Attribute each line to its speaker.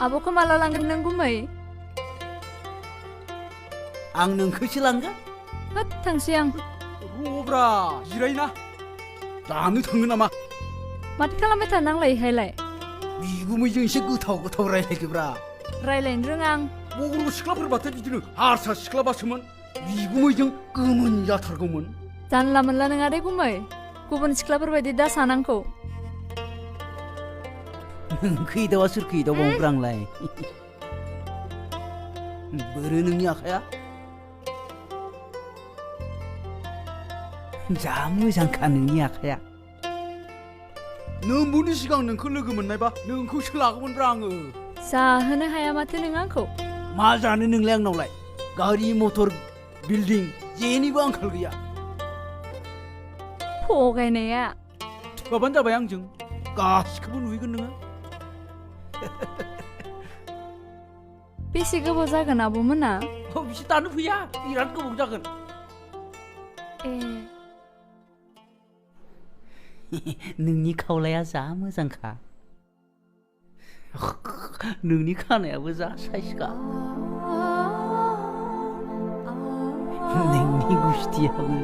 Speaker 1: आब'खौ माला लांगोन नों गुमै?
Speaker 2: आं नोंखौसो लांगोन।
Speaker 1: होद थांसै आं।
Speaker 3: र'ब्रा जिरायना दानो थाङो नामा?
Speaker 1: माथो खालामबाय थानो आंलाय इहायलाय?
Speaker 2: बिगुमैजों एसे गोथाव गोथाव रायलायदोब्रा।
Speaker 1: रायलायनो रोङा आं।
Speaker 3: बगल सिख्लाफोरबाथाय बिदिनो हारसा सिख्लाबासोमोन बिगुमैजों गोमोन जाथारगौमोन।
Speaker 1: जानला मोनला नङा दे गुमै। गुबुन सिख्लाफोरबायदि दा सान आंखौ।
Speaker 2: नोंखौ एदावा सोरखौ एदावबावोब्रा आंलाय? बोरो नोंनि आखाया? जा मोजांखा नोंनि आखाया।
Speaker 3: नोंबोनि सिगां नोंखौ लोगो मोननायबा नोंखौसो लागौमोनब्रा आङो।
Speaker 1: जाहोनो हाया माथो नों आंखौ?
Speaker 2: मा जानो नोंलाय आंनावलाय? गारि मटर बिल्डिं जेनिबो आंखाल गैया।
Speaker 1: थगायनाया।
Speaker 3: थुगाबानो जाबाय आंजों गासिखौबो नुहैगोन नोङो।
Speaker 1: बेसे गोबाव जागोन आब'मोना?
Speaker 3: बिसोर दानो फैया बिराद गोबाव जागोन।
Speaker 1: ए
Speaker 2: नोंनि खावलाया जा मोजांखा। नोंनि खानायाबो जा साइसखा। नोंनि गुस्थियाबो